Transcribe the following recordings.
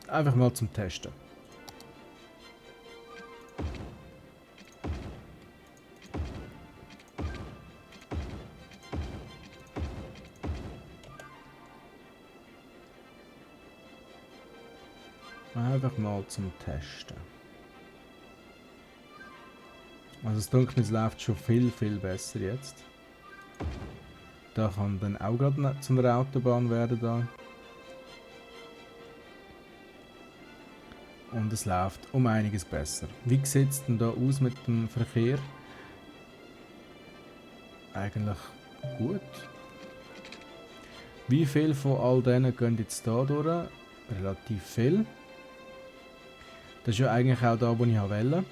Einfach mal zum Testen. Einfach mal zum Testen. Also es denke mir, es läuft schon viel, viel besser jetzt. Da kann dann auch gerade zu einer Autobahn werden da. Und es läuft um einiges besser. Wie sieht es denn da aus mit dem Verkehr? Eigentlich gut. Wie viel von all denen gehen jetzt da durch? Relativ viel. Das ist ja eigentlich auch da, wo ich wollte.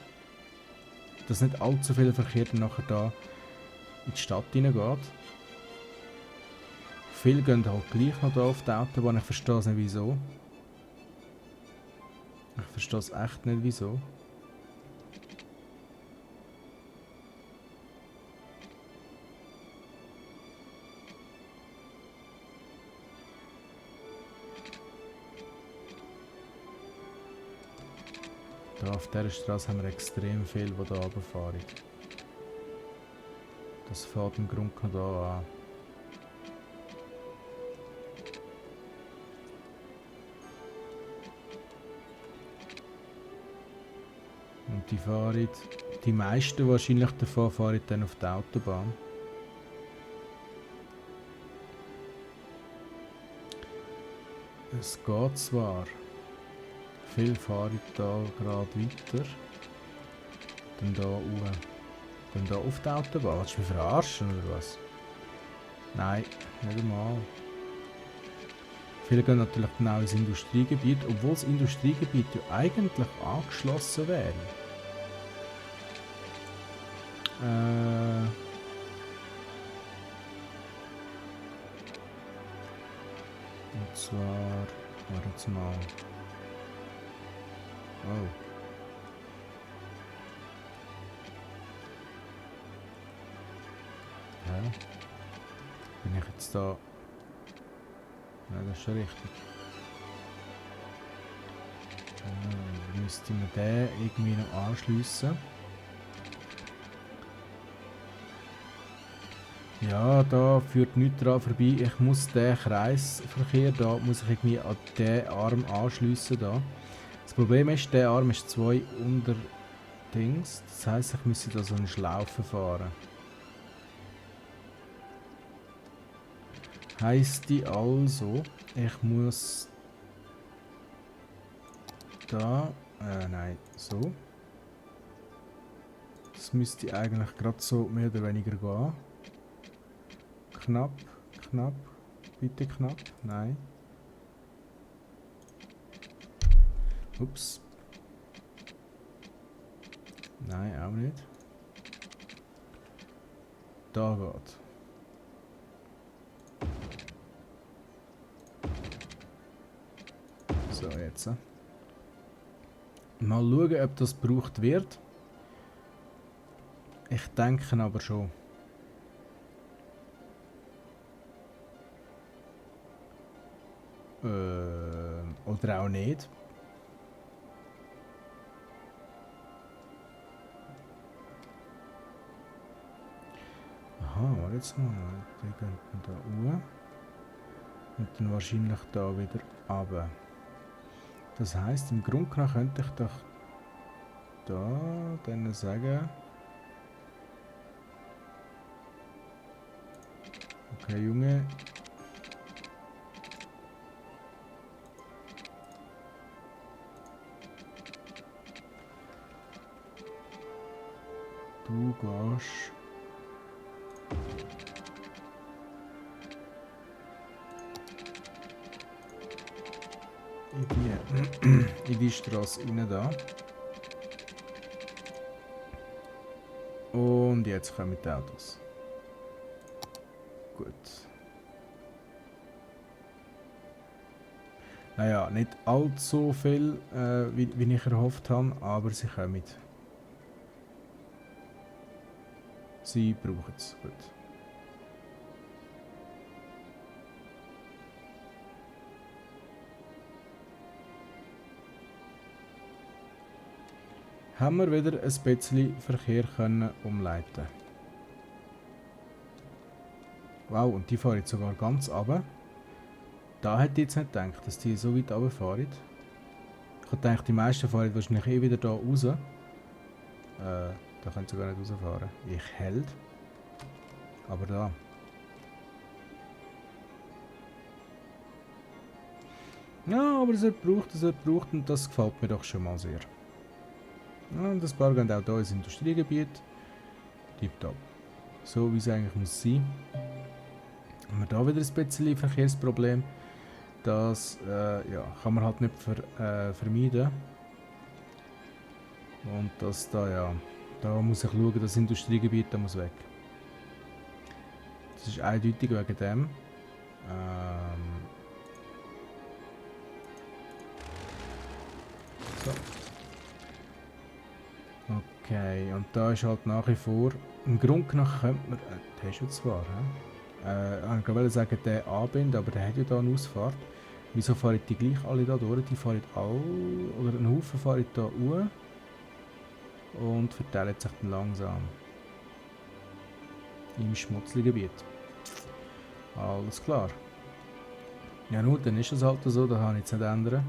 Dass nicht allzu viel Verkehr dann nachher da in die Stadt hineingeht. Viele gehen halt gleich noch da auf die Autobahn. Ich verstehe es nicht wieso. Ich verstehe es echt nicht wieso. Da auf dieser Straße haben wir extrem viel, die hier runterfahren. Das fährt im Grunde hier an. Und die fahren, die meisten wahrscheinlich davon fahren dann auf die Autobahn. Es geht zwar. Viel fahren da gerade weiter. Dann da hoch. Dann da auf die Autobahn. Willst du mich verarschen oder was? Nein, nicht einmal. Viele gehen natürlich genau ins Industriegebiet, obwohl das Industriegebiet ja eigentlich angeschlossen wäre. Und zwar, warte jetzt mal. Oh. Ja. Bin ich jetzt da? Ja, das ist schon richtig. Müsste man den irgendwie noch anschliessen. Ja, da führt nichts dran vorbei. Ich muss den Kreisverkehr, da muss ich irgendwie an den Arm anschliessen. Da. Das Problem ist, der Arm ist 2 unter Dings. Das heisst, ich müsste da so eine Schlaufe fahren. Heisst die also, ich muss da, nein, so. Das müsste eigentlich gerade so mehr oder weniger gehen. Knapp, knapp, bitte knapp, nein. Ups. Nein, auch nicht. Da geht. So, jetzt. Mal schauen, ob das gebraucht wird. Ich denke aber schon. Oder auch nicht. Aha, warte jetzt mal. Die gehen da hoch. Und dann wahrscheinlich da wieder runter. Das heisst, im Grunde genommen könnte ich doch da denen sagen. Okay, Junge. Du gehst. In die Straße rein da. Und jetzt kommen die Autos. Gut. Naja, nicht allzu viel, wie ich erhofft habe, aber sie kommen. Sie brauchen es. Gut. haben wir wieder ein bisschen Verkehr können umleiten. Wow, und die fahren jetzt sogar ganz runter. Da hätte ich jetzt nicht gedacht, dass die so weit runterfahren. Ich hätte gedacht, die meisten fahren wahrscheinlich eh wieder da raus. Da können sie gar nicht rausfahren. Ich hält. Aber da. Ja, aber es wird gebraucht und das gefällt mir doch schon mal sehr. Ja, und das paar gehen auch hier ins Industriegebiet. Tipptopp. So wie es eigentlich muss sein. Haben wir da wieder ein bisschen Verkehrsproblem. Das ja, kann man halt nicht vermeiden. Und das da, ja, da muss ich schauen, das Industriegebiet da muss weg. Das ist eindeutig wegen dem. So. Okay, und da ist halt nach wie vor, im Grunde nach könnte man, der ist ja zwar, ich wollte sagen, der anbinden, aber der hat ja da eine Ausfahrt. Wieso fahren die gleich alle da durch? Die fahren alle, oder ein Haufen fahren da hoch und verteilen sich dann langsam im Schmutzli-Gebiet. Alles klar. Ja nun, dann ist es halt so, da kann ich jetzt nicht ändern.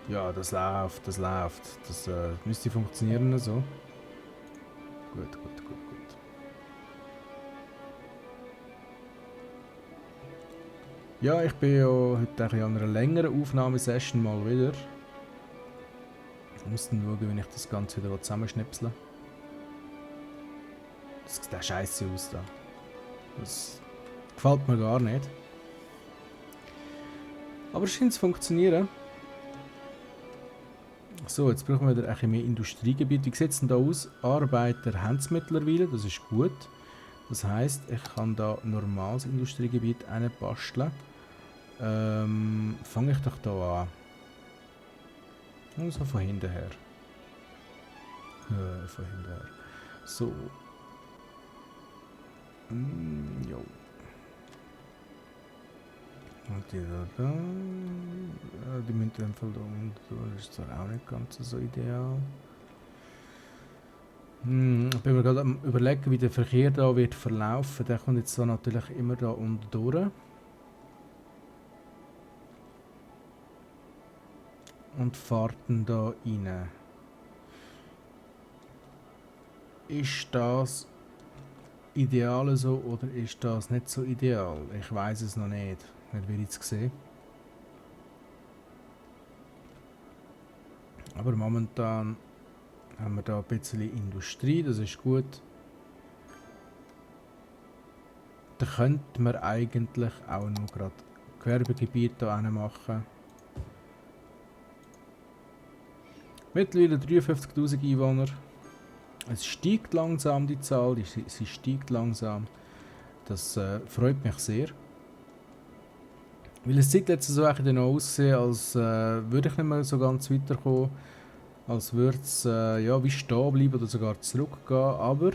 Ja, das läuft, das läuft. Das müsste funktionieren so. Gut, gut, gut, gut. Ja, ich bin ja heute an einer längeren Aufnahmesession mal wieder. Ich muss dann schauen, wie ich das Ganze wieder zusammenschnipsle. Das sieht scheiße aus da. Das gefällt mir gar nicht. Aber es scheint zu funktionieren. So, jetzt brauchen wir wieder ein bisschen mehr Industriegebiet. Wie sieht es denn da aus? Arbeiter haben es mittlerweile, das ist gut. Das heisst, ich kann da ein normales Industriegebiet basteln. Fange ich doch da an. Also von hinten her. Von hinten her. So. Jo. Und die da. Ja, die müssen einfach da unten. Das ist zwar auch nicht ganz so ideal. Ich bin mir gerade am überlegen, wie der Verkehr da wird verlaufen. Der kommt jetzt so natürlich immer da unten durch. Und fährt dann da rein. Ist das ideal so oder ist das nicht so ideal? Ich weiß es noch nicht. Nicht wie ich es sehe. Aber momentan haben wir da ein bisschen Industrie, das ist gut. Da könnte man eigentlich auch noch gerade Gewerbegebiete da machen. Mittlerweile 53.000 Einwohner. Es steigt langsam die Zahl, sie steigt langsam. Das freut mich sehr. Weil es sieht jetzt so noch aussehen, als würde ich nicht mehr so ganz weiterkommen. Als würde es ja, wie stehen bleiben oder sogar zurückgehen. Aber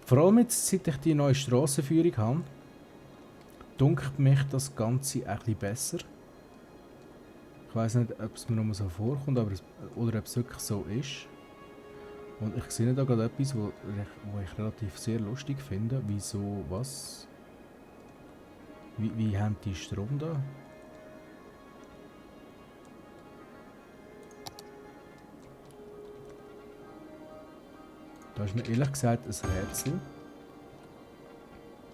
vor allem jetzt, seit ich die neue Strassenführung habe, dunkelt mich das Ganze ein bisschen besser. Ich weiß nicht, ob es mir noch mal so vorkommt, aber oder ob es wirklich so ist. Und ich sehe da gerade etwas, wo ich relativ sehr lustig finde. Wieso, was? Wie haben die Strom da? Da ist mir ehrlich gesagt ein Rätsel.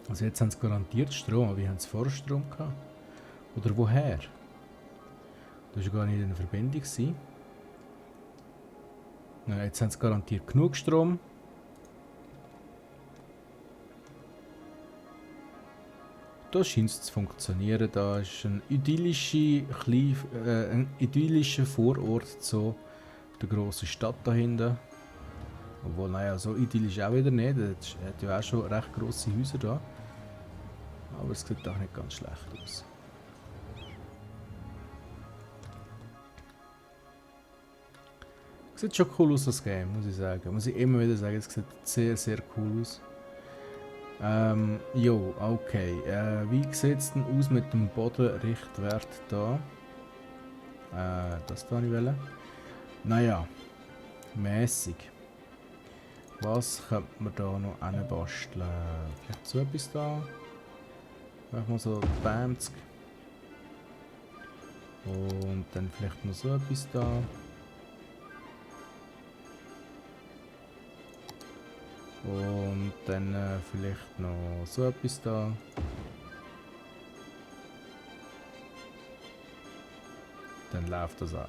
Also jetzt haben sie garantiert Strom, aber wie haben sie vorher Strom gehabt? Oder woher? Das war gar nicht in der Verbindung. Ja, jetzt haben sie garantiert genug Strom. Da scheint es zu funktionieren. Da ist ein idyllischer Vorort zu der grossen Stadt dahinter. Obwohl, naja, so idyllisch auch wieder nicht. Es hat ja auch schon recht grosse Häuser da. Aber es sieht auch nicht ganz schlecht aus. Sieht schon cool aus, das Game, muss ich sagen. Muss ich immer wieder sagen, es sieht sehr, sehr cool aus. Jo, okay. Wie sieht es denn aus mit dem Bodenrichtwert da? Das da nicht wollen. Naja, mäßig. Was könnte man da noch anbasteln? Vielleicht so etwas da. Machen wir so Bamsk. Und dann vielleicht noch so etwas da. Und dann vielleicht noch so etwas da. Dann läuft das auch.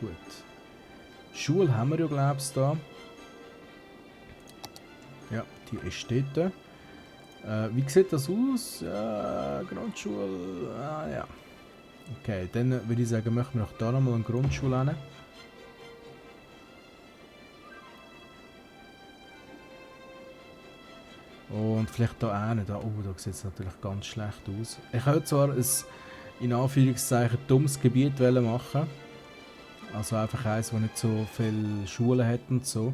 Gut. Schule haben wir ja, glaube ich, da. Ja, die ist dort. Wie sieht das aus? Grundschule. Ah, ja. Okay, dann würde ich sagen, machen wir doch da nochmal eine Grundschule hin. Und vielleicht da hinten. Da, oh, da sieht es natürlich ganz schlecht aus. Ich könnte zwar ein, in Anführungszeichen, dummes Gebiet machen. Also einfach eins, das nicht so viele Schulen hat und so.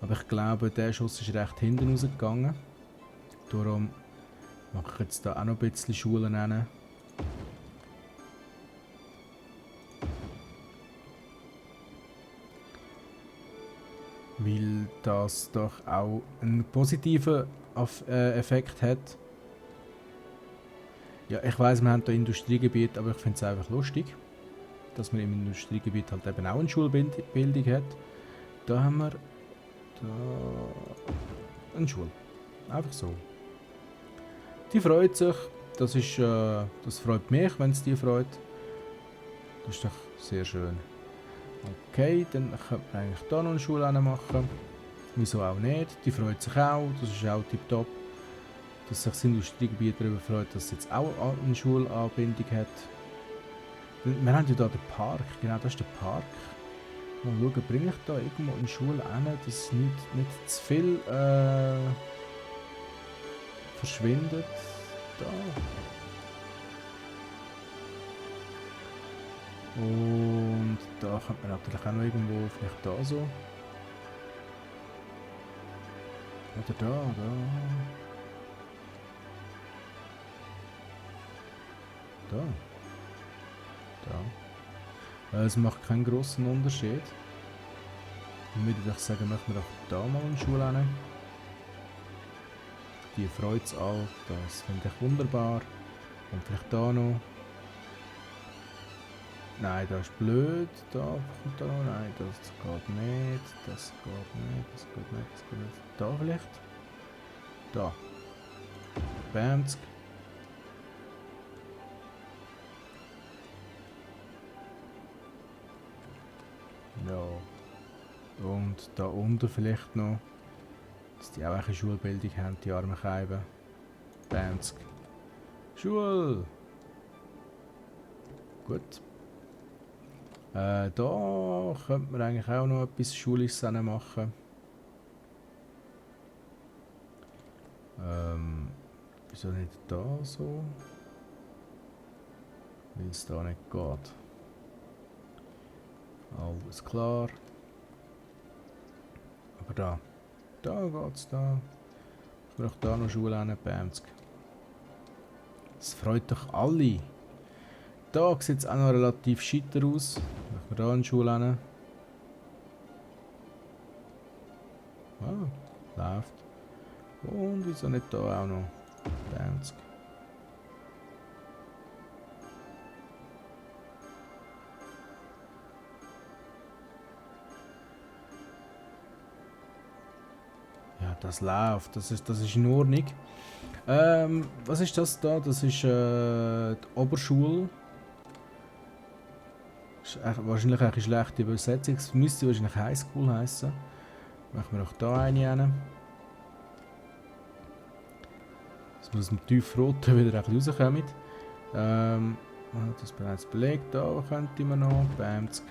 Aber ich glaube, der Schuss ist recht hinten rausgegangen. Darum mache ich jetzt da auch noch ein bisschen Schulen hin. Weil das doch auch einen positiven Effekt hat. Ja, ich weiss, wir haben hier Industriegebiet, aber ich finde es einfach lustig, dass man im Industriegebiet halt eben auch eine Schulbildung hat. Da haben wir da eine Schule. Einfach so. Die freut sich. Das freut mich, wenn es die freut. Das ist doch sehr schön. Okay, dann könnte man eigentlich da noch eine Schule machen. Wieso auch nicht? Die freut sich auch. Das ist auch tipptopp. Dass sich das Industriegebiet darüber freut, dass es jetzt auch eine Schulanbindung hat. Wir haben ja hier den Park. Genau, das ist der Park. Mal schauen, bringe ich da irgendwo eine Schule hin, dass nicht zu viel verschwindet. Da. Und da könnte man natürlich auch noch irgendwo, vielleicht da so. Oder da. Es macht keinen grossen Unterschied. Dann würde ich sagen, machen wir doch da mal eine Schule hin. Die freut es auch, das finde ich wunderbar. Und vielleicht da noch. Nein, das ist blöd. Da kommt da noch. Nein, das geht nicht. Das geht nicht. Da vielleicht. Da. Bamsk. Ja. Und da unten vielleicht noch, dass die auch eine Schulbildung haben, die armen Scheiben. Bamsk. Schule! Gut. Da könnte man eigentlich auch noch etwas Schulisches machen. Wieso nicht da so? Weil es da nicht geht. Alles klar. Aber da geht's da. Ich brauche da noch Schule hin, Bamsk. Das freut doch alle. Da sieht es auch noch relativ scheiter aus. Machen wir da eine Schule hin. Ah, läuft. Und wieso nicht da auch noch? Bamsk. Ja, das läuft. Das ist in Ordnung. Was ist das da? Das ist die Oberschule. Ist wahrscheinlich eine schlechte Übersetzung. Es müsste wahrscheinlich Highschool heißen. Machen wir auch da eine hin. Dass wir aus dem Tiefroten wieder ein bisschen rauskommen. Das ist bereits belegt. Da könnte man noch. Bamsk.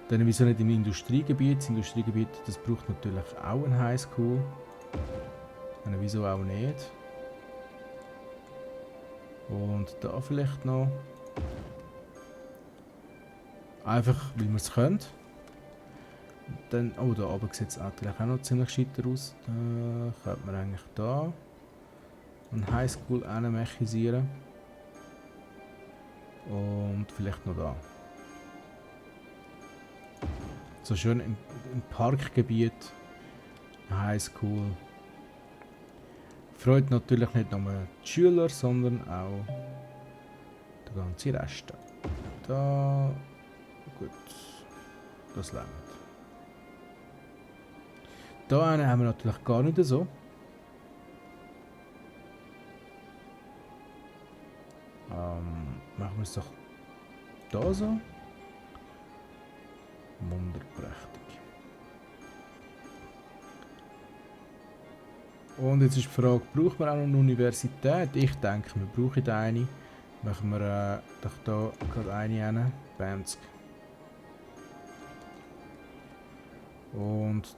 Dann wieso nicht im Industriegebiet? Das Industriegebiet, das braucht natürlich auch eine Highschool. Wieso auch nicht? Und da vielleicht noch. Einfach, weil wir es können. Dann, oh, da oben sieht es natürlich auch noch ziemlich scheiter aus. Da könnte man eigentlich da eine Highschool mechisieren. Und vielleicht noch da. So schön im Parkgebiet. Highschool. Freut natürlich nicht nur die Schüler, sondern auch der ganze Rest. Da. Gut. Das lernt. Da haben wir natürlich gar nicht so. Machen wir es doch da so. Wunderprächtig. Und jetzt ist die Frage, braucht man auch noch eine Universität? Ich denke, wir brauchen eine. Machen wir doch da gerade eine hin. Bamsk. Und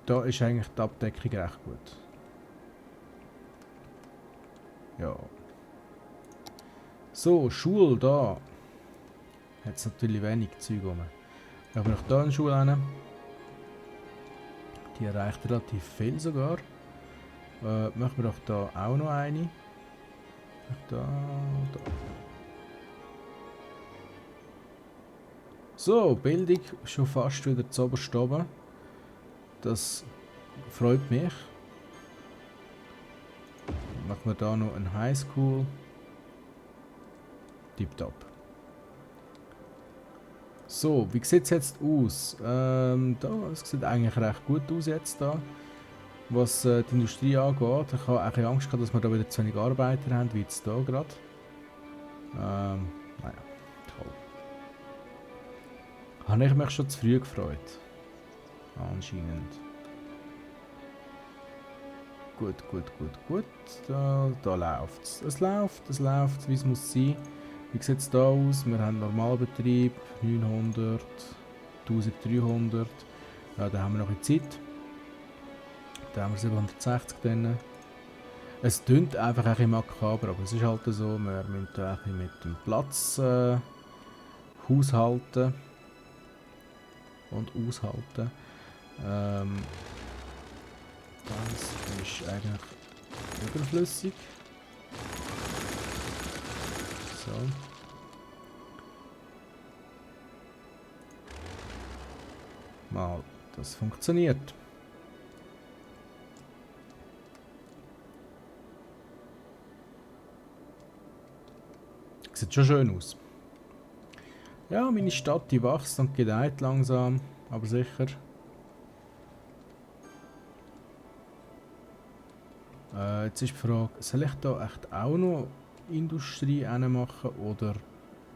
da ist eigentlich die Abdeckung recht gut. Ja. So, Schule da. Hat es natürlich wenig Zeug rum. Machen wir noch da eine Schule hin. Die erreicht relativ viel sogar. Machen wir doch da auch noch eine. Da. So, Bildung schon fast wieder zu oberst oben. Das freut mich. Machen wir da noch ein Highschool. Tipptopp. So, wie sieht es jetzt aus? Es sieht eigentlich recht gut aus jetzt da. Was die Industrie angeht. Ich habe eigentlich Angst gehabt, dass wir da wieder zu wenig Arbeiter haben, wie jetzt hier gerade. Naja, toll. Habe ich mich schon zu früh gefreut. Anscheinend. Gut. Da läuft es. Es läuft, wie es muss sein. Wie sieht es da aus? Wir haben Normalbetrieb, 900, 1300. Ja, da haben wir noch ein Zeit. Da haben wir 760 drin. Es tönt einfach ein bisschen makaber, aber es ist halt so, wir müssen da ein bisschen mit dem Platz haushalten und aushalten. Das ist eigentlich überflüssig. So. Mal, das funktioniert. Sieht schon schön aus. Ja, meine Stadt, die wächst und gedeiht langsam, aber sicher. Jetzt ist die Frage, soll ich da echt auch noch Industrie machen oder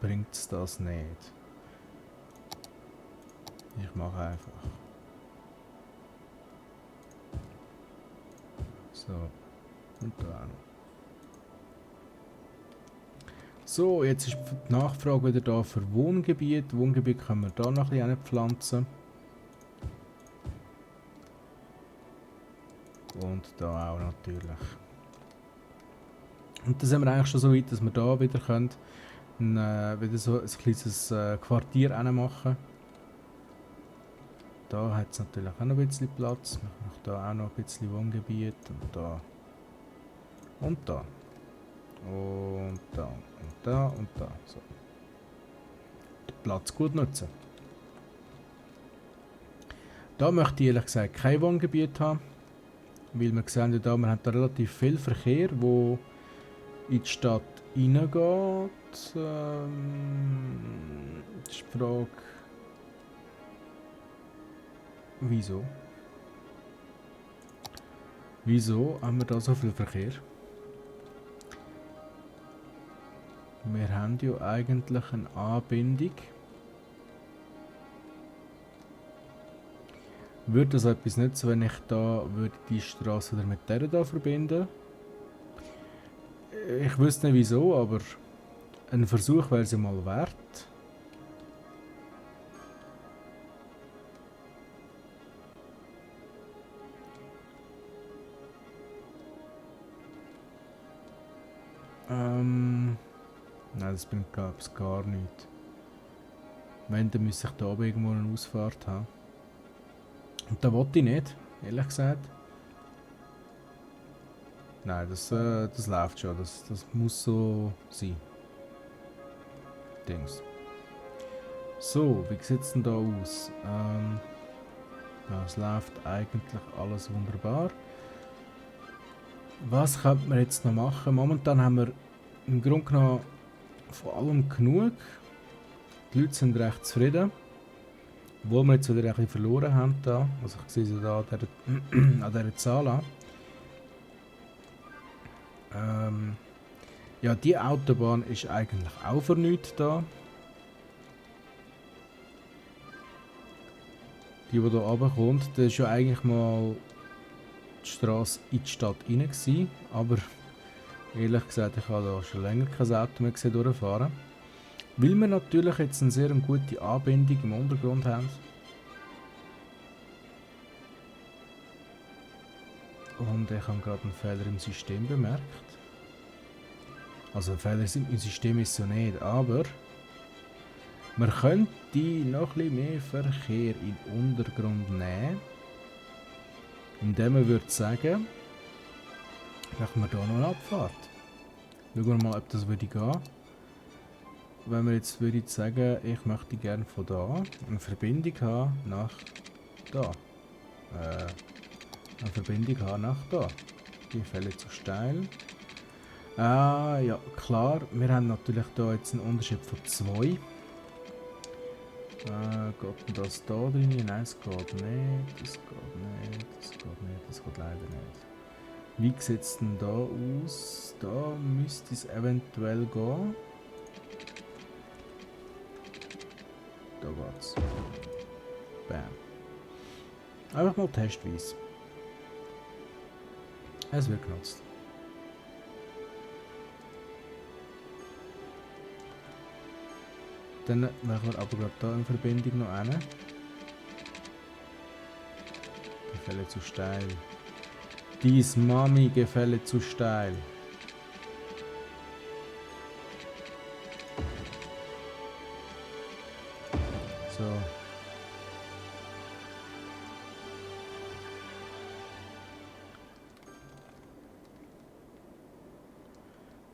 bringt es das nicht? Ich mache einfach. So, und da auch noch. So, jetzt ist die Nachfrage wieder da für Wohngebiet. Wohngebiet können wir da noch ein bisschen pflanzen. Und da auch natürlich. Und dann sind wir eigentlich schon so weit, dass wir da wieder können, wieder so ein kleines Quartier machen. Da hat es natürlich auch noch ein bisschen Platz. Wir machen da auch noch ein bisschen Wohngebiet. Und da. Und da. Und da. Und da. Und da. So. Den Platz gut nutzen. Da möchte ich ehrlich gesagt kein Wohngebiet haben. Weil wir sehen ja da, wir haben da relativ viel Verkehr, der in die Stadt reingeht. Das ist die Frage, wieso? Wieso haben wir da so viel Verkehr? Wir haben ja eigentlich eine Anbindung. Würde das etwas nützen, wenn ich da würde die Straße mit der da verbinden? Ich wüsste nicht wieso, aber ein Versuch wäre es ja mal wert. Nein, das bringt gar nichts. Wenn, dann müsste ich da oben irgendwo eine Ausfahrt haben. Und da wollte ich nicht, ehrlich gesagt. Nein, das läuft schon. Das muss so sein. Dings. So, wie sieht es denn da aus? Ja, es läuft eigentlich alles wunderbar. Was könnte man jetzt noch machen? Momentan haben wir im Grunde genommen von allem genug. Die Leute sind recht zufrieden. Obwohl wir jetzt wieder ein bisschen verloren haben da. Also ich sehe sie da an dieser Zahl an. Ja, die Autobahn ist eigentlich auch für nichts da. Die hier runterkommt, das ist ja eigentlich mal die Straße in die Stadt rein gewesen. Aber ehrlich gesagt, ich habe da schon länger kein Auto mehr gesehen durchfahren. Weil wir natürlich jetzt eine sehr gute Anbindung im Untergrund haben. Und ich habe gerade einen Fehler im System bemerkt. Also ein Fehler im System ist so nicht, aber man könnte noch ein bisschen mehr Verkehr in den Untergrund nehmen. Indem man würde sagen, machen wir hier noch eine Abfahrt. Schauen wir mal, ob das würde gehen. Wenn wir jetzt würde sagen, ich möchte gerne von da eine Verbindung haben nach da. Eine Verbindung haben nach da. Die Fälle zu steil. Ja, klar. Wir haben natürlich da jetzt einen Unterschied von 2. Geht denn das da drin? Nein, es geht nicht. Das geht nicht. Das geht nicht. Das geht leider nicht. Wie sieht es denn da aus? Da müsste es eventuell gehen. Da geht's. Bam. Einfach mal testweise. Es wird genutzt. Dann machen wir aber gerade hier eine Verbindung noch eine. Gefälle zu steil. Dies Mami Gefälle zu steil. So.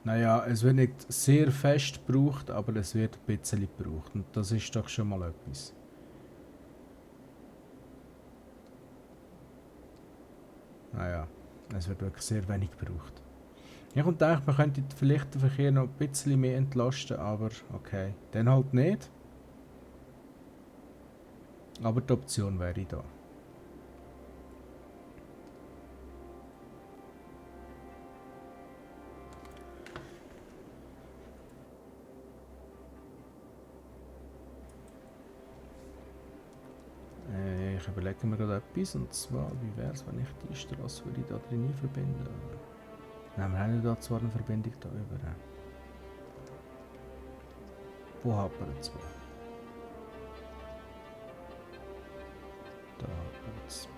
Naja, es wird nicht sehr fest gebraucht, aber es wird ein bisschen gebraucht. Und das ist doch schon mal etwas. Naja, es wird wirklich sehr wenig gebraucht. Ich denke, man könnte vielleicht den Verkehr noch ein bisschen mehr entlasten, aber okay, dann halt nicht. Aber die Option wäre da. Ich überlege mir gerade etwas, und zwar, wie wäre es, wenn ich die Straße würde da drin verbinden? Nein, wir haben ja da zwar eine Verbindung da über. Wo hapert es? Da hapert es.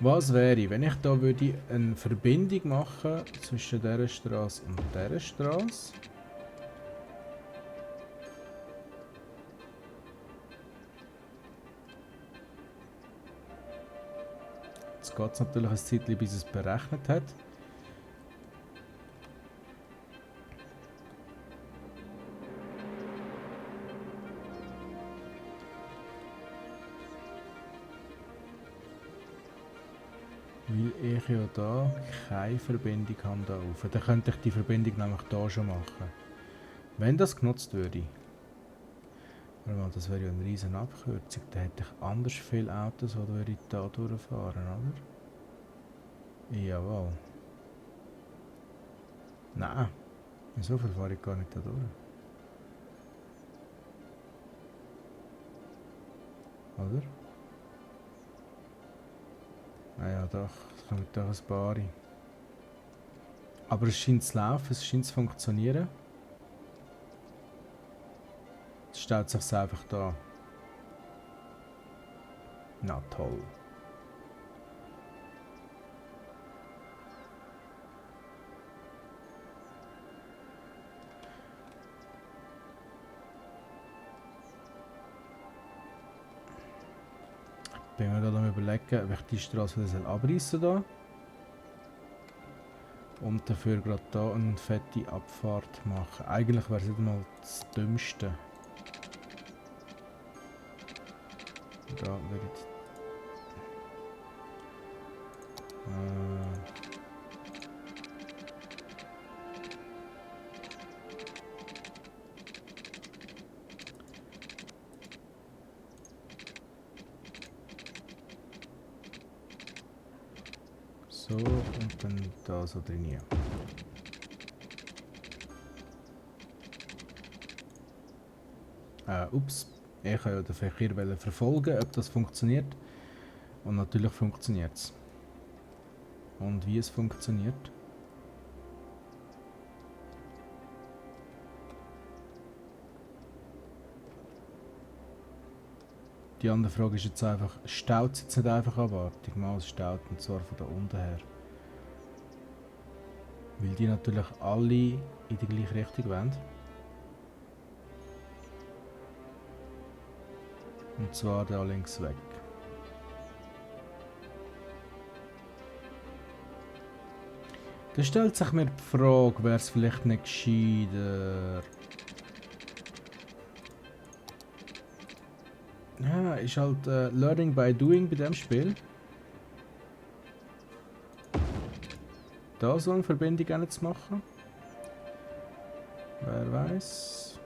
Was wäre, wenn ich da würde eine Verbindung machen zwischen dieser Straße und dieser Straße? Jetzt geht es natürlich ein Zeitchen, bis es berechnet hat. Weil ich ja da keine Verbindung habe da rauf. Dann könnte ich die Verbindung nämlich da schon machen. Wenn das genutzt würde. Das wäre ja eine riesen Abkürzung. Da hätte ich anders viele Autos, die würde ich da durchfahren, oder? Jawohl. Nein. So viel fahre ich gar nicht da durch. Oder? Naja, doch. Es kommt doch ein paar. Aber es scheint zu laufen, es scheint zu funktionieren. Es stellt sich einfach da. Na toll. Ich bin mir gerade am überlegen, ob ich die Straße wieder abreißen soll. Und dafür gerade da eine fette Abfahrt machen. Eigentlich wäre es nicht mal das Dümmste. Da würde ich... So, und dann da so drin hier. Ups, ich wollte ja den Verkehr verfolgen, ob das funktioniert. Und natürlich funktioniert es. Und wie es funktioniert. Die andere Frage ist jetzt einfach, staut es jetzt nicht einfach abartig? Mal es staut, und zwar von da unten her. Weil die natürlich alle in die gleiche Richtung wollen. Und zwar da links weg. Da stellt sich mir die Frage, wäre es vielleicht nicht gescheiter... Ja, ist halt Learning by Doing bei dem Spiel. Da so eine Verbindung zu machen. Wer weiß.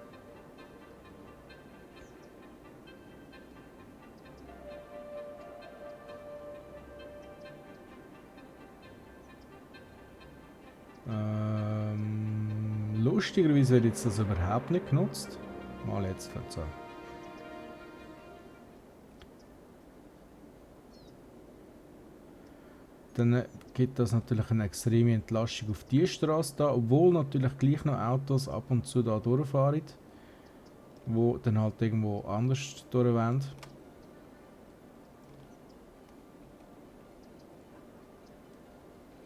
Lustigerweise wird jetzt das überhaupt nicht genutzt. Mal jetzt verzeihen. Dann gibt das natürlich eine extreme Entlastung auf die Straße da, obwohl natürlich gleich noch Autos ab und zu da durchfahren, wo dann halt irgendwo anders durch wollen.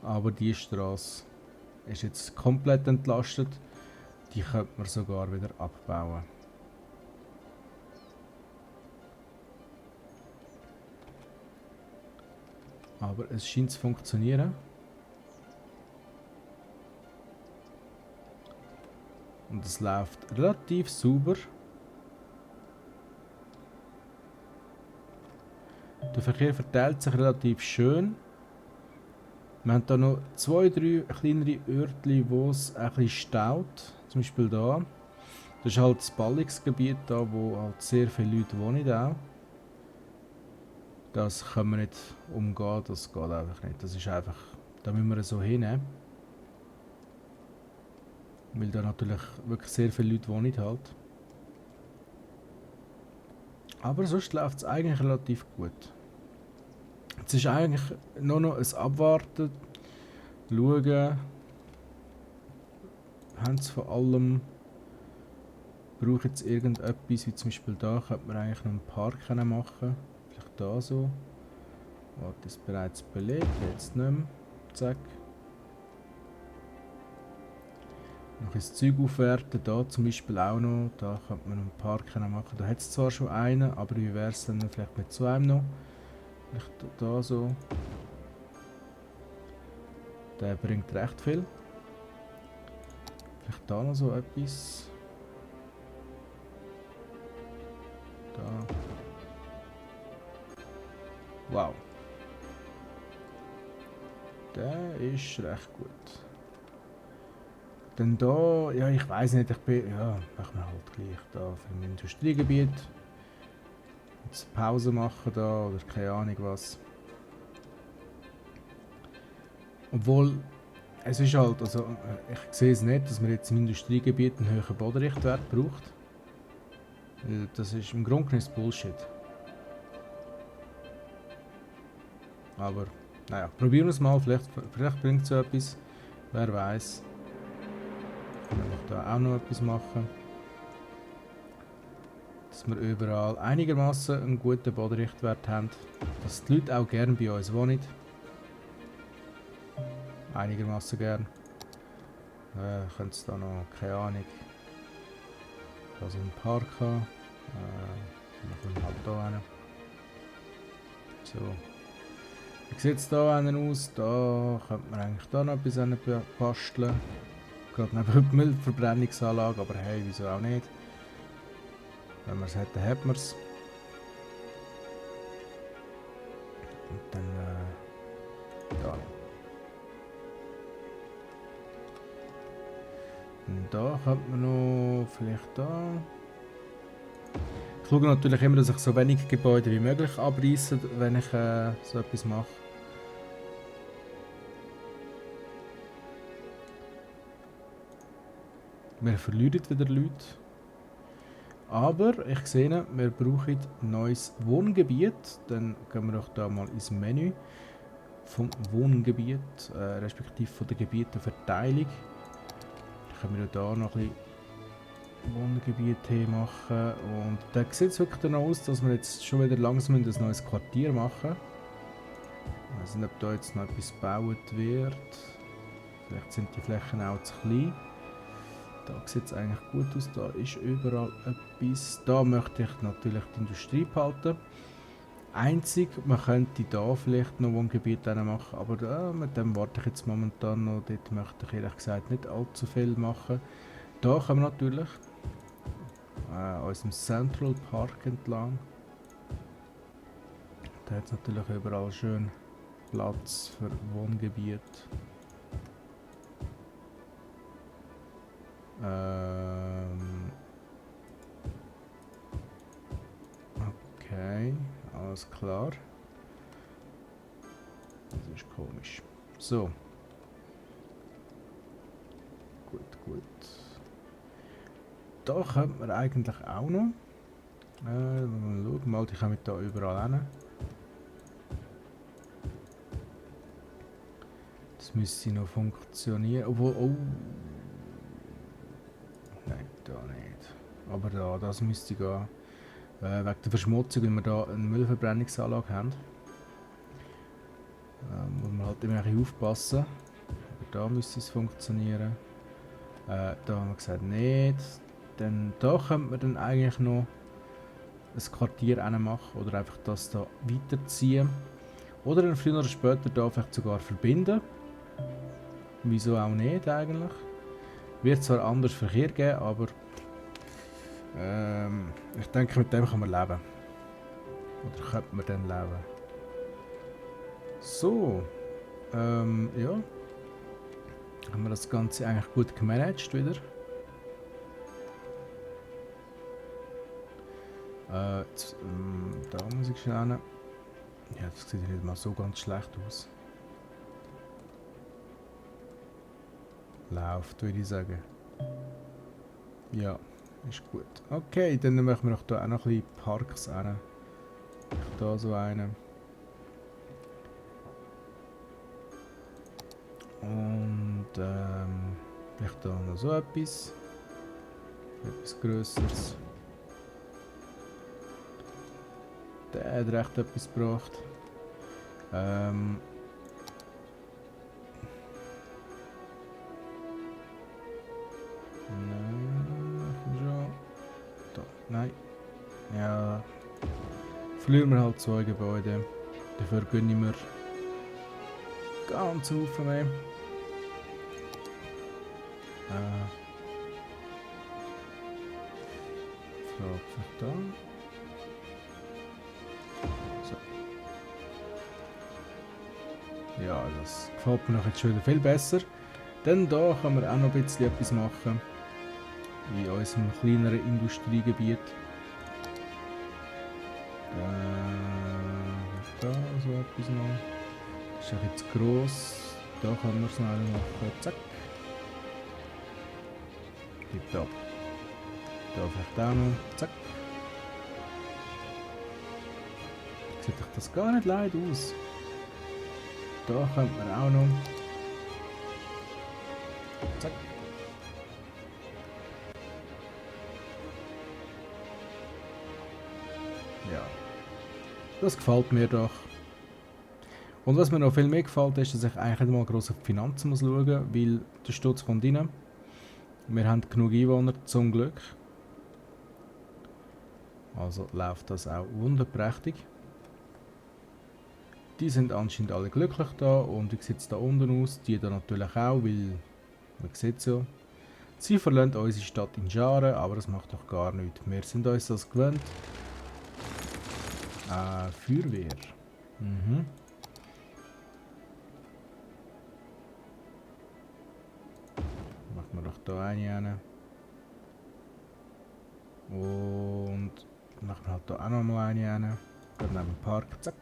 Aber die Straße ist jetzt komplett entlastet. Die könnte man sogar wieder abbauen. Aber es scheint zu funktionieren. Und es läuft relativ sauber. Der Verkehr verteilt sich relativ schön. Wir haben hier noch 2, 3 kleinere Örtchen, wo es ein bisschen staut. Zum Beispiel da. Das ist halt das Ballungsgebiet, da, wo halt sehr viele Leute wohnen auch. Das können wir nicht umgehen, das geht einfach nicht. Das ist einfach, da müssen wir so hinnehmen. Weil da natürlich wirklich sehr viele Leute wohnen halt. Aber sonst läuft es eigentlich relativ gut. Es ist eigentlich nur noch ein Abwarten, schauen, haben sie von allem, braucht jetzt irgendetwas, wie zum Beispiel da, könnte man eigentlich noch einen Park machen. Vielleicht da so. Warte, ist bereits belegt, jetzt nicht mehr. Zack. Noch ein Zeug aufwerten, da zum Beispiel auch noch, da könnte man einen Park machen. Da hat es zwar schon einen, aber wie wäre es dann vielleicht mit so einem noch? Vielleicht da so. Der bringt recht viel. Vielleicht da noch so etwas. Da. Wow. Der ist recht gut. Dann da, ja ich weiß nicht, ich bin, ja, machen wir halt gleich da für ein Industriegebiet. Jetzt Pause machen da oder keine Ahnung was. Obwohl, es ist halt, also ich sehe es nicht, dass man jetzt im Industriegebiet einen höheren Bodenrichtwert braucht. Weil das ist im Grunde genommen Bullshit. Aber, naja, probieren wir es mal, vielleicht bringt es etwas, wer weiß. Können wir da auch noch etwas machen. Dass wir überall einigermaßen einen guten Bodenrichtwert haben. Dass die Leute auch gerne bei uns wohnen. Einigermaßen gern. Könnte es da noch, keine Ahnung, da so einen Park haben. Dann können wir halt da hin. So. Wie sieht es da aus? Da könnte man eigentlich da noch etwas basteln. Gerade neben der Müllverbrennungsanlage, aber hey, wieso auch nicht? Wenn man es hat, dann hat man es. Und dann da. Und da könnte man noch vielleicht da. Ich schaue natürlich immer, dass ich so wenig Gebäude wie möglich abreiße, wenn ich so etwas mache. Wir verlieren wieder Leute. Aber ich sehe, wir brauchen ein neues Wohngebiet. Dann gehen wir doch da mal ins Menü vom Wohngebiet, respektive von der Gebietenverteilung. Dann können wir da noch ein bisschen Wohngebiet machen. Und da sieht es wirklich danach aus, dass wir jetzt schon wieder langsam ein neues Quartier machen. Ich weiß nicht, ob da jetzt noch etwas gebaut wird. Vielleicht sind die Flächen auch zu klein. Da sieht es eigentlich gut aus, da ist überall etwas. Da möchte ich natürlich die Industrie behalten. Einzig, man könnte da vielleicht noch Wohngebiet machen, aber mit dem warte ich jetzt momentan noch. Dort möchte ich ehrlich gesagt nicht allzu viel machen. Da können wir natürlich unserem Central Park entlang. Da hat es natürlich überall schön Platz für Wohngebiet. Okay, alles klar. Das ist komisch. So. Gut, gut. Da könnte man eigentlich auch noch. Mal schauen, mal, die kommen da überall hin. Das müsste noch funktionieren. Obwohl, oh. Nein, da nicht. Aber da, das müsste gehen. Wegen der Verschmutzung, weil wir da eine Müllverbrennungsanlage haben. Muss man halt immer ein bisschen aufpassen. Aber da müsste es funktionieren. Da haben wir gesagt, nicht. Dann, da könnte man dann eigentlich noch ein Quartier machen oder einfach das da weiterziehen. Oder dann früher oder später da vielleicht sogar verbinden. Wieso auch nicht eigentlich. Wird zwar anders Verkehr geben, aber ich denke, mit dem kann man leben. Oder könnte man dann leben. So. Ja. Haben wir das Ganze eigentlich gut gemanagt wieder. Da muss ich schauen. Ja, das sieht nicht mal so ganz schlecht aus. Läuft, würde ich sagen. Ja, ist gut. Okay, dann machen wir doch da auch noch ein bisschen Parks hin. Da so einen. Und vielleicht da noch so etwas. Etwas Größeres. Der hat recht etwas gebracht. Nein, schon. Da, nein. Ja. Verlieren wir halt 2 Gebäude. Dafür gönne ich mir ganz Haufen mehr. Frage vielleicht da. So. Ja, das gefällt mir noch jetzt schon wieder viel besser. Denn da kann man auch noch ein bisschen etwas machen. In unserem kleineren Industriegebiet. Da so etwas noch. Das ist auch jetzt gross. Da kann man es noch machen. Zack. Tipptopp. Da vielleicht auch noch. Zack. Sieht doch das gar nicht leid aus. Da könnte man auch noch. Zack. Ja. Das gefällt mir doch. Und was mir noch viel mehr gefällt, ist, dass ich eigentlich nicht mal gross auf die Finanzen muss schauen muss, weil der Stutz kommt rein. Wir haben genug Einwohner, zum Glück. Also läuft das auch wunderprächtig. Die sind anscheinend alle glücklich da. Und wie sieht es da unten aus? Die da natürlich auch, weil man sieht es ja. Sie verlassen unsere Stadt in Scharen, aber das macht doch gar nichts. Wir sind uns das gewöhnt. Feuerwehr. Mhm. Machen wir doch da eine rein. Und machen wir halt da auch nochmal eine rein. Gerade neben dem Park. Zack.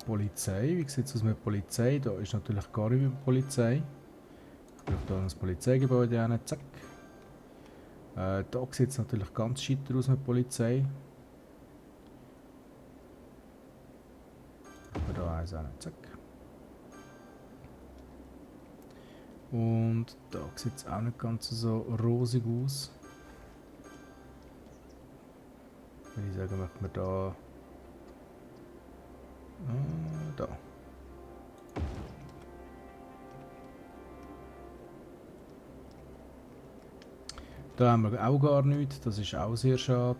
Polizei. Wie sieht es aus mit Polizei? Da ist natürlich gar nicht mehr Polizei. Ich brauche hier ein Polizeigebäude rein. Zack. Da sieht es natürlich ganz scheiter aus mit Polizei. Machen wir da eins rein. Zack. Und da sieht es auch nicht ganz so rosig aus. Würde ich sagen, machen wir da. Da. Da haben wir auch gar nichts, das ist auch sehr schade.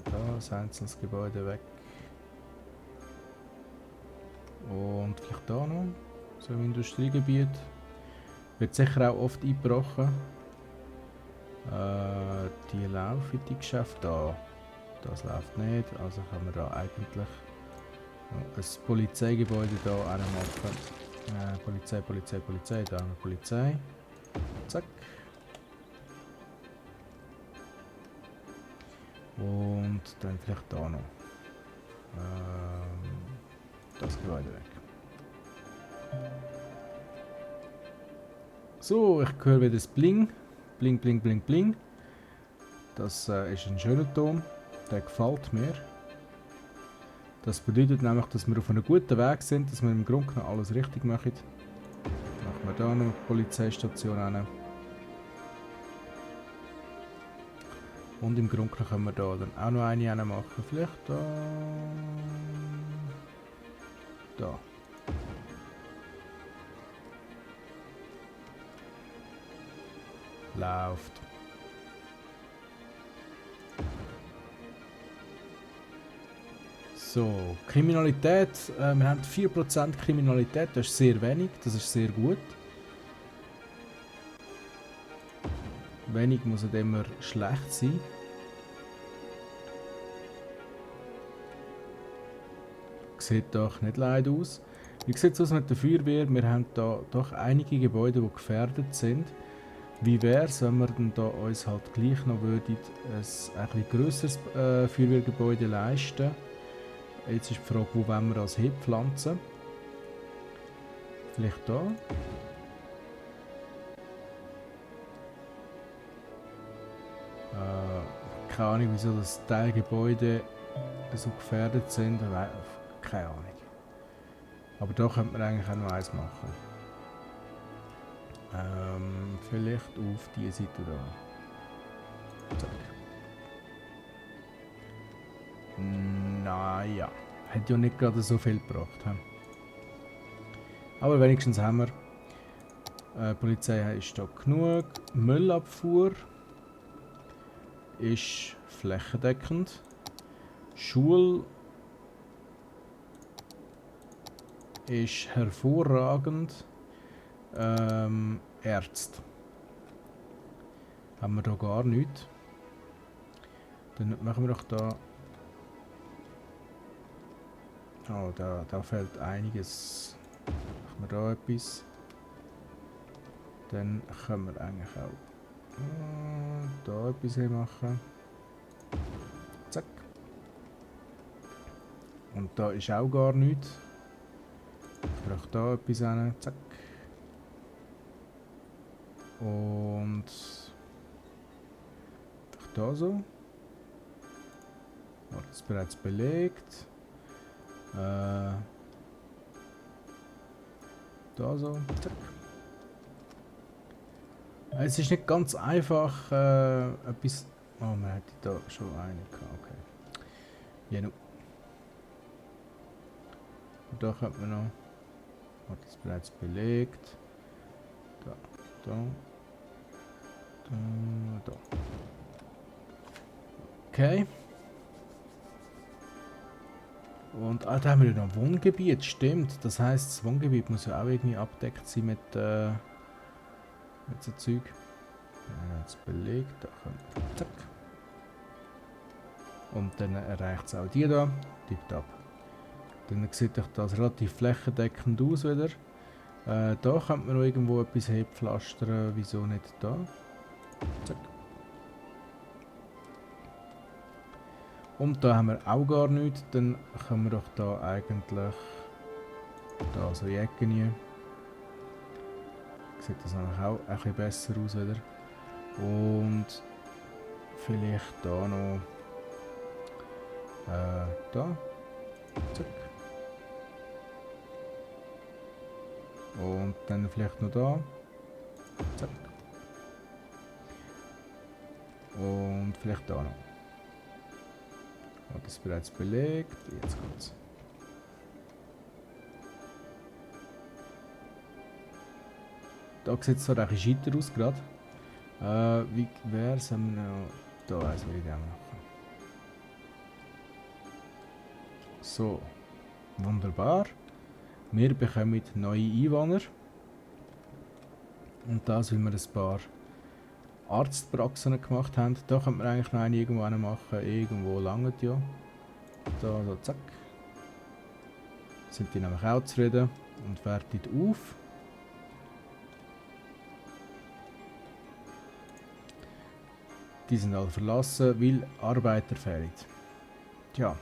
Da ist ein einzelnes Gebäude weg. Und vielleicht da noch, so im Industriegebiet. Wird sicher auch oft eingebrochen. Die laufen, die Geschäfte da. Das läuft nicht, also können wir da eigentlich ein Polizeigebäude da machen. Polizei, Polizei, Polizei, da haben wir Polizei. Zack. Und dann vielleicht da noch. Das Gebäude weg. So, ich höre wieder das Bling. Bling, bling, bling, bling. Das ist ein schöner Ton. Der gefällt mir. Das bedeutet nämlich, dass wir auf einem guten Weg sind, dass wir im Grunde noch alles richtig machen. Machen wir da noch eine Polizeistation hin. Und im Grunde können wir da dann auch noch eine machen. Vielleicht da. Da. Läuft. So, Kriminalität. Wir haben 4% Kriminalität, das ist sehr wenig, das ist sehr gut. Wenig muss nicht immer schlecht sein. Sieht doch nicht leid aus. Wie sieht es aus mit der Feuerwehr? Wir haben da doch einige Gebäude, die gefährdet sind. Wie wäre es, wenn wir dann da uns halt gleich noch würden, ein etwas grösseres Feuerwehrgebäude leisten? Jetzt ist die Frage, wo wollen wir das hinpflanzen? Vielleicht da? Keine Ahnung, wieso das Teilgebäude so gefährdet sind. Keine Ahnung. Aber da könnte man eigentlich auch noch eins machen. Vielleicht auf diese Seite da. Zack. Naja, hat ja nicht gerade so viel gebracht. He? Aber wenigstens haben wir. Polizei ist da genug. Müllabfuhr ist flächendeckend. Schule ist hervorragend. Ärzte haben wir da gar nichts. Dann machen wir doch da. Oh, da fehlt einiges. Machen wir da etwas. Dann können wir eigentlich auch da etwas machen. Zack. Und da ist auch gar nichts. Ich brauche da etwas hin. Zack. Und da so. Das ist bereits belegt. Da so. Zack. Es ist nicht ganz einfach etwas. Oh, man hätte da schon eine gehabt. Okay. Genau. Und da könnte man noch. Das ist bereits belegt. Da. Da. Da. Okay. Und da haben wir ja noch Wohngebiet, stimmt. Das heisst, das Wohngebiet muss ja auch irgendwie abdeckt sein mit so Zeug. Ja, jetzt belegt, da kommt, zack. Und dann erreicht es auch die da, tipptopp. Dann sieht doch das relativ flächendeckend aus wieder. Da könnte man noch irgendwo etwas hinpflastern, wieso nicht da? Zack. Und da haben wir auch gar nichts, dann können wir doch da eigentlich da so in die Ecke rein. Sieht das nämlich auch ein bisschen besser aus wieder. Und vielleicht da noch da. Zack. Und dann vielleicht noch da. Zack. Und vielleicht da noch. Hat das bereits belegt. Jetzt kommt's. Da sieht es zwar ein bisschen scheiter aus gerade. Wie wäre es, wenn wir noch da eins will ich machen. So. Wunderbar. Wir bekommen neue Einwohner. Und das, weil wir ein paar Arztpraxen gemacht haben. Da könnte man eigentlich noch eine irgendwo machen. Irgendwo langt ja. Da, so, zack. Sind die nämlich auch zufrieden und wertet auf. Die sind alle verlassen, weil Arbeiter fehlen. Tja,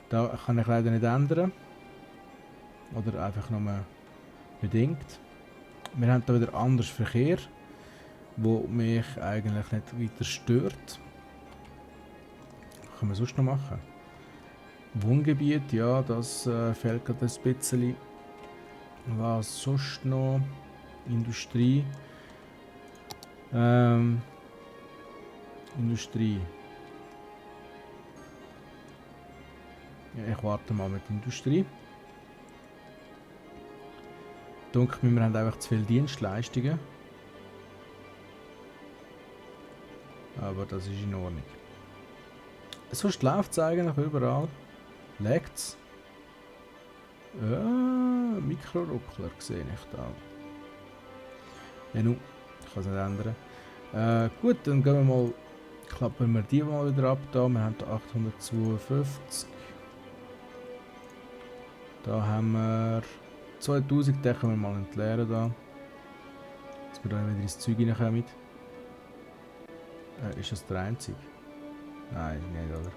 da kann ich leider nicht ändern. Oder einfach nur bedingt. Wir haben da wieder anders Verkehr, wo mich eigentlich nicht weiter stört. Was können wir sonst noch machen? Wohngebiet, ja, das fehlt gerade ein bisschen. Was sonst noch? Industrie. Industrie. Ja, ich warte mal mit Industrie. Denke mir, wir haben einfach zu viele Dienstleistungen. Aber das ist in Ordnung. Sonst läuft es eigentlich überall. Legt es. Ja, Mikroruckler sehe ich da. Ja, nun, ich kann es nicht ändern. Gut, dann gehen wir mal, klappen wir die mal wieder ab. Da. Wir haben da 852. Da haben wir 2000, den können wir mal entleeren da. Dass wir dann wieder ins Zeug reinkommen. Ist das der einzige? Nein, nicht, oder?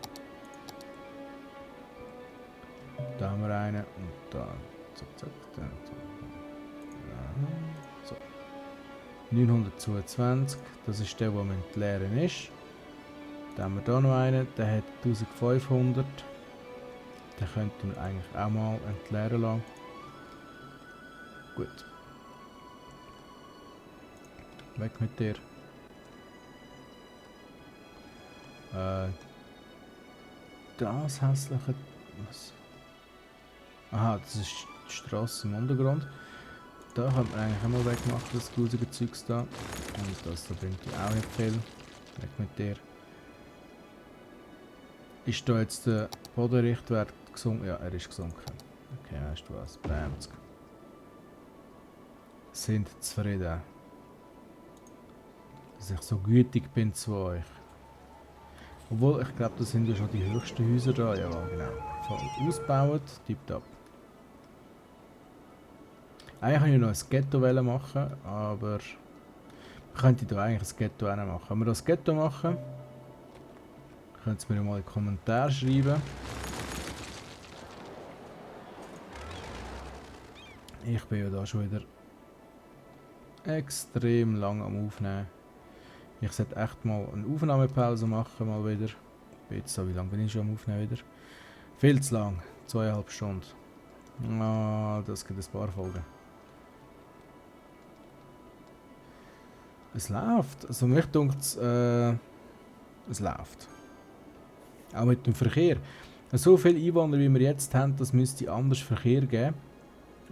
Da haben wir einen und da. Zack, zack, da. So. 922, das ist der, der am Entleeren ist. Dann haben wir da noch einen, der hat 1500. Den könnten wir eigentlich auch mal entleeren lassen. Gut. Weg mit dir. Das hässliche... Was? Aha, das ist die Straße im Untergrund. Da könnte man eigentlich auch mal wegmachen, das grusige Zeugs da. Und das da bringt ja auch nicht viel. Weg mit dir. Ist da jetzt der Bodenrichtwert gesunken? Ja, er ist gesunken. Okay, weißt du was? Bamsk. Sind zufrieden. Dass ich so gütig bin zu euch. Obwohl, ich glaube, das sind ja schon die höchsten Häuser da. Ja, genau. Voll ausgebaut, tipptopp. Eigentlich wollte ich noch ein Ghetto machen, aber ich könnte da eigentlich ein Ghetto machen. Wenn wir das Ghetto machen, könnt ihr mir mal in die Kommentare schreiben. Ich bin ja da schon wieder extrem lang am Aufnehmen. Ich sollte echt mal eine Aufnahmepause machen, mal wieder. Jetzt so, wie lange bin ich schon am Aufnehmen wieder? Viel zu lang, 2,5 Stunden. Ah, das gibt ein paar Folgen. Es läuft, also mich denkt es läuft. Auch mit dem Verkehr. So viele Einwohner wie wir jetzt haben, das müsste anders Verkehr geben.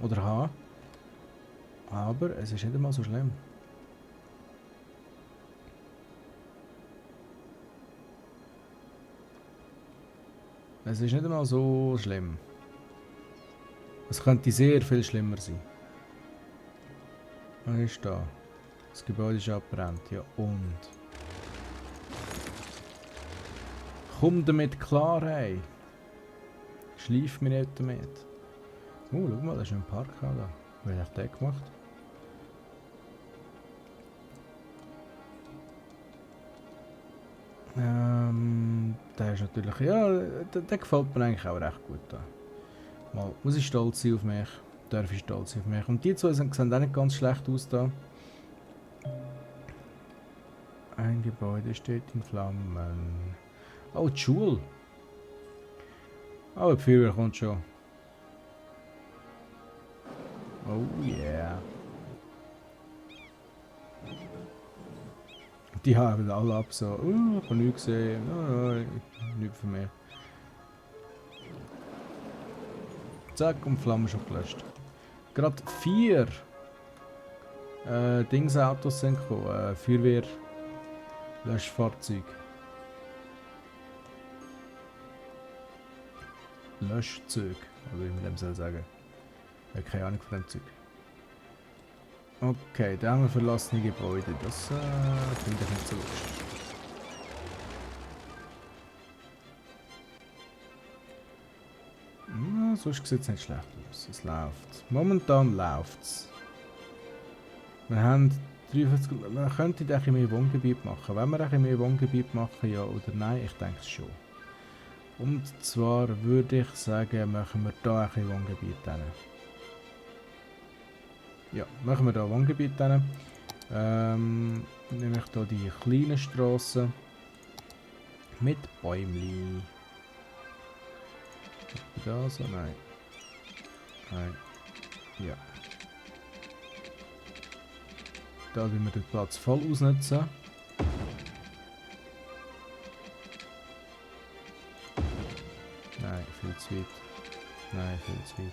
Oder haben. Aber es ist nicht einmal so schlimm. Es ist nicht einmal so schlimm. Es könnte sehr viel schlimmer sein. Was ist da? Das Gebäude ist abbrennt, ja und? Komm damit klar, ey! Schleif mich nicht damit. Schau mal, da ist ein Park da. Wer hat den gemacht? Der ist natürlich... Ja, der gefällt mir eigentlich auch recht gut da. Mal, muss ich stolz sein auf mich. Darf ich stolz sein auf mich. Und die zwei sehen auch nicht ganz schlecht aus da. Ein Gebäude steht in Flammen. Oh, die Schule. Oh, die Feuerwehr kommt schon. Oh yeah. Die haben alle ab so, ich habe nichts gesehen, nichts für mich. Zack, und die Flamme schon gelöscht. Gerade 4 Dingsautos sind gekommen, Feuerwehr, Löschfahrzeug. Löschzeug, oder wie man dem soll sagen. Ich habe keine Ahnung von dem Zeug. Okay, da haben wir verlassene Gebäude, das finde ich nicht so lustig. Ja, sonst sieht es nicht schlecht aus, es läuft. Momentan läuft es. Wir haben 43, man könnte ein bisschen mehr Wohngebiet machen. Wenn wir ein bisschen mehr Wohngebiet machen, ja oder nein, ich denke es schon. Und zwar würde ich sagen, machen wir da ein bisschen Wohngebiet hin. Ja, machen wir da Wohngebiet hin. Nehme ich da die kleinen Strassen mit Bäumli. Da so? Nein. Nein. Ja. Da wollen wir den Platz voll ausnutzen. Nein, viel zu weit. Nein, viel zu weit.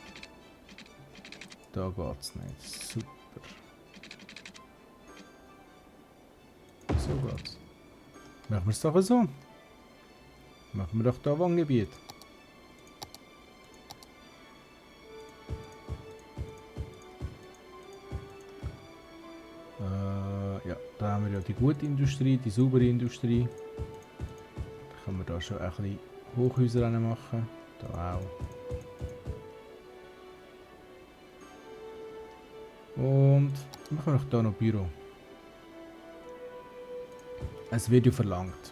Da geht's nicht. Super. So geht's. Machen wir es doch so. Machen wir doch da Wohngebiet. Ja, da haben wir ja die gute Industrie, die saubere Industrie. Da können wir da schon ein bisschen Hochhäuser machen. Da auch. Und machen wir noch da noch Büro. Es wird ja verlangt.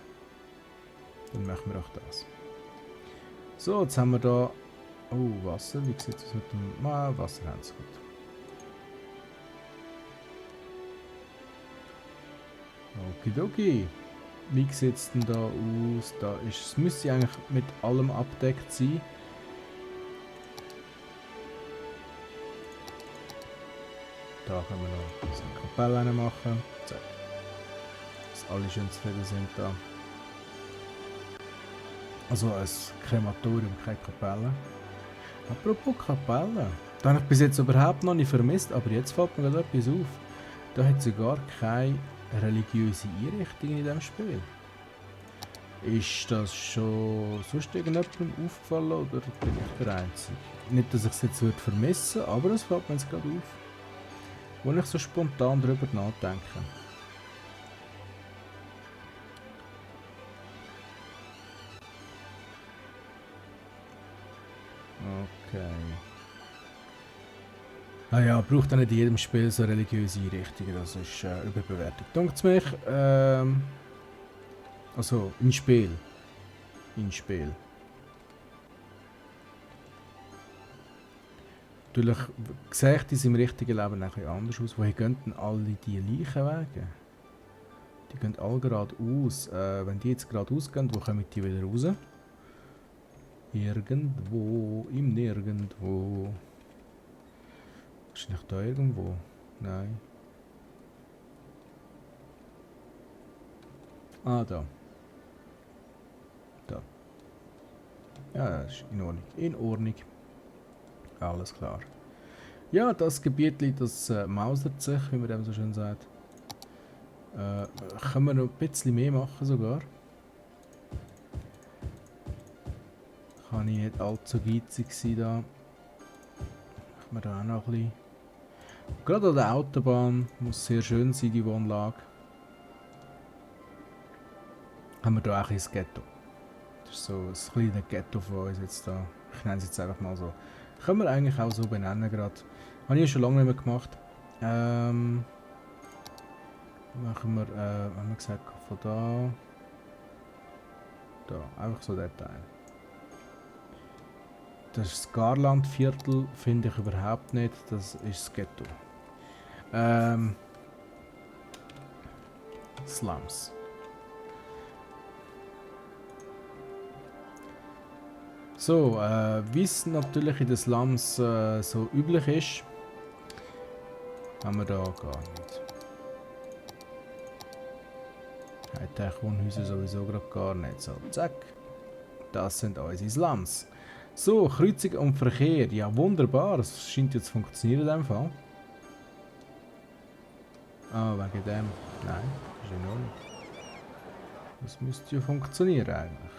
Dann machen wir auch das. So, jetzt haben wir da... Oh, Wasser. Wie sieht es mit dem... Wasser haben sie gut. Okidoki. Wie sieht es denn da aus? Da ist, es müsste eigentlich mit allem abdeckt sein. Da können wir noch eine Kapelle machen. Zack. Dass alle schön zufrieden sind da. Also ein Krematorium, keine Kapelle. Apropos Kapelle. Da habe ich bis jetzt überhaupt noch nicht vermisst, aber jetzt fällt mir gerade etwas auf. Da hat sogar keine religiöse Einrichtung in diesem Spiel. Ist das schon sonst irgendjemandem aufgefallen oder bin ich der Einzige? Nicht, dass ich es jetzt vermissen würde, aber es fällt mir jetzt gerade auf. Wo ich so spontan darüber nachdenke. Okay. Ah ja, braucht auch nicht in jedem Spiel so religiöse Einrichtungen, das ist überbewertet. Denkt mich, also im Spiel. Im Spiel. Natürlich sieht es im richtigen Leben ein bisschen anders aus. Woher gehen denn alle die Leichenwege? Die gehen alle geradeaus. Wenn die jetzt geradeaus gehen, wo kommen die wieder raus? Irgendwo, im Nirgendwo. Wahrscheinlich da irgendwo. Nein. Ah, da. Da. Ja, das ist in Ordnung. In Ordnung. Alles klar. Ja, das Gebiet, das mausert sich, wie man dem so schön sagt. Können wir noch ein bisschen mehr machen sogar. Kann ich nicht allzu geizig sein da. Machen wir da auch noch ein bisschen. Gerade an der Autobahn muss sehr schön sein, die Wohnlage. Haben wir da auch ein das Ghetto. Das ist so ein kleines Ghetto von uns jetzt da. Ich nenne es jetzt einfach mal so. Können wir eigentlich auch so benennen gerade. Habe ich schon lange nicht mehr gemacht. Machen wir, haben wir gesagt, von da. Da, einfach so der Teil. Das Garlandviertel finde ich überhaupt nicht, das ist das Ghetto. Slums. So, wie es natürlich in den Slums so üblich ist, haben wir da gar nicht. Hightech-Wohnhäuser sowieso gerade gar nicht. So, zack. Das sind unsere Slums. So, Kreuzung und Verkehr. Ja, wunderbar. Es scheint jetzt zu funktionieren in dem Fall. Ah, wegen dem. Nein, ist in Ordnung. Das müsste ja funktionieren eigentlich.